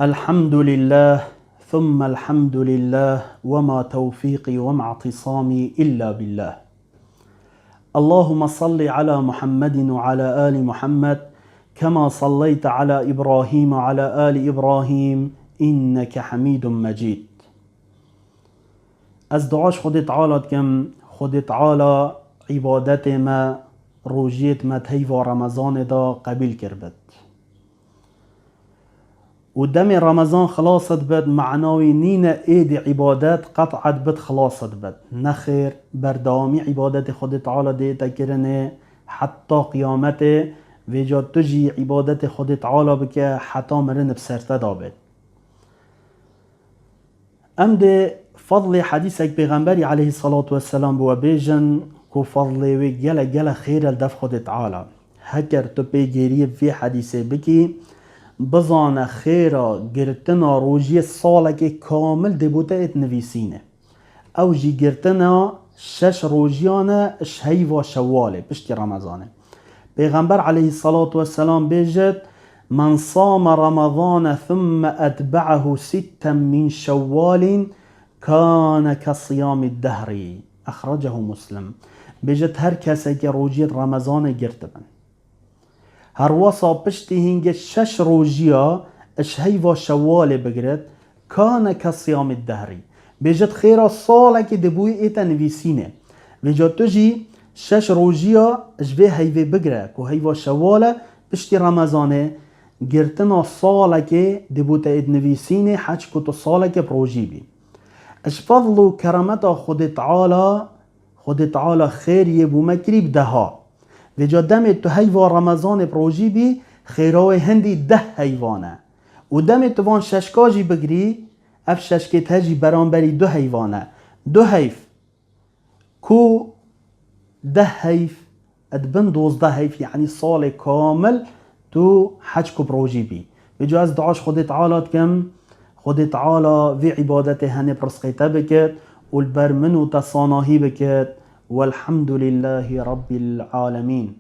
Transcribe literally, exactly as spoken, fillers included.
الحمد لله، ثم الحمد لله، وما توفيقي وما اعتصامي إلا بالله. اللهم صل على محمد وعلى آل محمد، كما صليت على إبراهيم وعلى آل إبراهيم، إنك حميد مجيد. Ez dua ji Xwedê Teala dikim, Xwedê Teala îbadetê me, rojiyêt me di heyva Remezanê de qebîl kiribit. Û demê Remezan xilas dibit, mana wî nîne êdî îbadet qet'a dibit, xilas dibit. Nexêr, berdewamî îbadetê Xwedê Teala dê te kirinê heta qiyametê, vêca tu jî îbadetê Xwedê Teala bike heta mirin bi ser te de bêt. Em dê fadlê hedîsek Pêxemberî aleyhissalatu vesselam bi we bêjin ku fadlê wê gelek gelek xêr e li dev Xwedê Teala. Heker tu pêgêriyê vê hedîsê bikî, bizane xêra girtina rojiyê salekê kamil dê bo te êt nivîsîne. Ew jî girtina şeş rojiyan e ji heyva Şewalê, piştî Remezanê. Pêxember aleyhissalatu vesselam bêjit, "Men same Remezane thumme etbe'ahu sitten min Şewwalin kane ke siyamid dehri." Exrecehu Muslim. Bêjit, her kesekê rojiyê Remezanê girtibin. Herwesa piştî hingê şeş rojiya ji heyva Şewalê bigiret, kane ke siyamê dehrî. Bêjit xêra salekê dê bo wî ête nivîsînê. Vêca tu jî şeş rojiya ji vê heyvê bigire ku heyva Şewal e, piştî Remezanê girtina salekê dê bo te êt nivîsînê, heç ku tu salekê bi rojî bî. Ji fadl û keremeta Xwedê Teala, Xwedê Teala xêriyê bo me kirî bi deha. Vêca demê tu heyva Remezanê bi rojî bî, xêra wê hindî deh heyvan e. Û demê tu van şeşka jî bigirî, ev şeşkê te jî beramberî du heyvan e. Du heyv ku deh heyv, di bin dozdeh heyv, yanî salê kamil tu heç ku bi rojî bî. Vêca ez dua ji Xwedê Teala dikim, Xwedê Teala vê îbadetê henê bi rizqê te bikit û li ber min û te sanahî bikit. Welhamdulillahî Rabbil Alemîn.